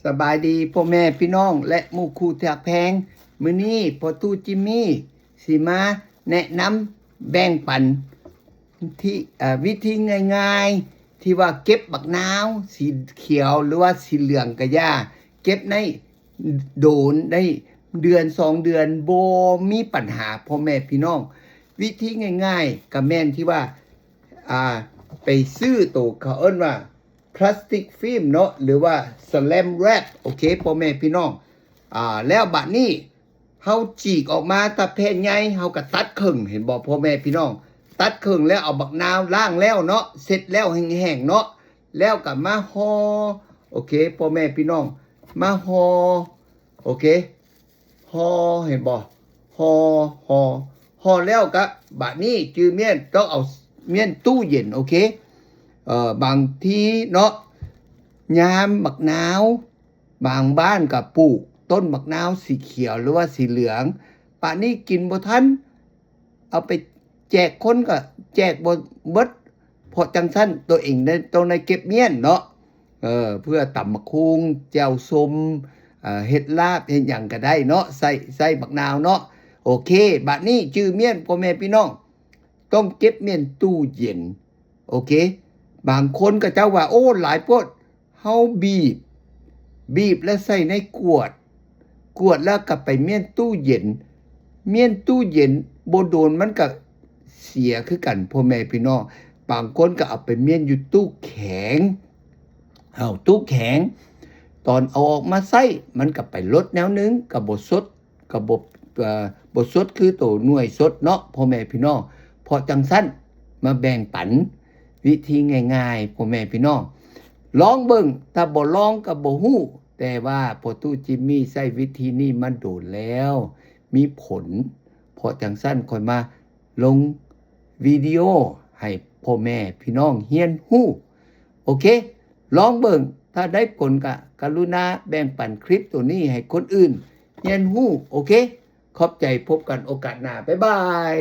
ສະບາຍດີພໍ່ແມ່ພີ່ນ້ອງ ແລະ ໝູ່ຄູ່ທີ່ຮັກແພງ. ມື້ນີ້ພໍ່ຕູ້ຈິມມີຊິມາແນະນຳແບ່ງປັນທີ່ ເອີ ວິທີງ່າຍໆ ທີ່ວ່າເກັບບັກນາວສີຂຽວ ຫຼືວ່າສີເຫຼືອງກະຢ່າ ເກັບໄດ້ໂດນ ໄດ້ເດືອນສອງເດືອນ ບໍ່ມີປັນຫາພໍ່ແມ່ພີ່ນ້ອງ. ວິທີງ່າຍໆ ກະແມ່ນທີ່ວ່າ ອ່າ ໄປຊື້ໂຕເຂົາເອີ້ນວ່າ ພລາສຕິກຟິມເນາະ ຫຼືວ່າສະແລັມແຣັບ ໂອເຄ ພໍ່ແມ່ພີ່ນ້ອງ. ອ່າ ແລ້ວບາດນີ້ເຮົາຈີກອອກມາ ຖ້າແຜ່ນໃຫຍ່ເຮົາກະຕັດເຄິ່ງ ເຫັນບໍ່ພໍ່ແມ່ພີ່ນ້ອງ? ຕັດເຄິ່ງແລ້ວເອົາບັກນາວລ້າງແລ້ວເນາະ ເຊັດແລ້ວແຫ້ງໆເນາະ ແລ້ວກະມາຫໍ່ ໂອເຄ ພໍ່ແມ່ພີ່ນ້ອງ ມາຫໍ່ ໂອເຄ ຫໍ່ ເຫັນບໍ່? ຫໍ່ ຫໍ່ ຫໍ່ແລ້ວກະ ບາດນີ້ຈື່ມ້ຽນ ຕ້ອງເອົາມ້ຽນຕູ້ເຢັນ ໂອເຄ. ເອີ ບາງທີເນາະ ຍາມບັກນາວ ບາງບ້ານກະປູກຕົ້ນບັກນາວສີຂຽວ ຫຼືວ່າສີເຫຼືອງ ບາດນີ້ກິນບໍ່ທັນ ເອົາໄປແຈກຄົນກະແຈກບໍ່ເບິດ ເພາະຈັ່ງຊັ້ນໂຕເອງໄດ້ ຕ້ອງໄດ້ເກັບມ້ຽນເນາະ ເພື່ອຕຳບັກຫຸ່ງ ແຈ່ວສົ້ມ ເຮັດລາບ ເຮັດຫຍັງກະໄດ້ເນາະ ໃສ່ ໃສ່ບັກນາວເນາະ. ໂອເຄ ບາດນີ້ຈື່ມ້ຽນພໍ່ແມ່ພີ່ນ້ອງ ຕ້ອງເກັບມ້ຽນຕູ້ເຢັນ ໂອເຄ. ບາງຄົນເຂົາເຈົ້າວ່າ ໂອ້ ຫຼາຍໂພດ ເຮົາບີບ ບີບແລ້ວໃສ່ໃນກວດ ກວດແລ້ວກະໄປມ້ຽນຕູ້ເຢັນ ມ້ຽນຕູ້ເຢັນບໍ່ດົນມັນກະເສຍຄືກັນພໍ່ແມ່ພີ່ນ້ອງ. ບາງຄົນກະເອົາໄປມ້ຽນຢູ່ຕູ້ແຂງ ເອົາຕູ້ແຂງ ຕອນເອົາອອກມາໃຊ້ ມັນກະໄປລົດແນວໜຶ່ງ ກະບໍ່ສົດ ກະບໍ່ ເອີ ບໍ່ສົດຄືໂຕໜ່ວຍສົດເນາະພໍ່ແມ່ພີ່ນ້ອງ. ເພາະຈັ່ງຊັ້ນມາແບ່ງປັນວິທີງ່າຍໆ ພໍ່ແມ່ພີ່ນ້ອງລອງເບິ່ງ ຖ້າບໍ່ລອງກະບໍ່ຮູ້. ແຕ່ວ່າພໍ່ຕູ້ຈິມມີໃຊ້ວິທີນີ້ມາດົນແລ້ວ ມີຜົນ ເພາະຈັ່ງຊັ້ນຂ້ອຍມາລົງວິດີໂອໃຫ້ພໍ່ແມ່ພີ່ນ້ອງຮຽນຮູ້ ໂອເຄ. ລອງເບິ່ງ ຖ້າໄດ້ຜົນກະກະລຸນາແບ່ງປັນຄລິບໂຕນີ້ໃຫ້ຄົນອື່ນຮຽນຮູ້ ໂອເຄ. ຂອບໃຈ ພົບກັນໂອກາດໜ້າ ບາຍບາຍ.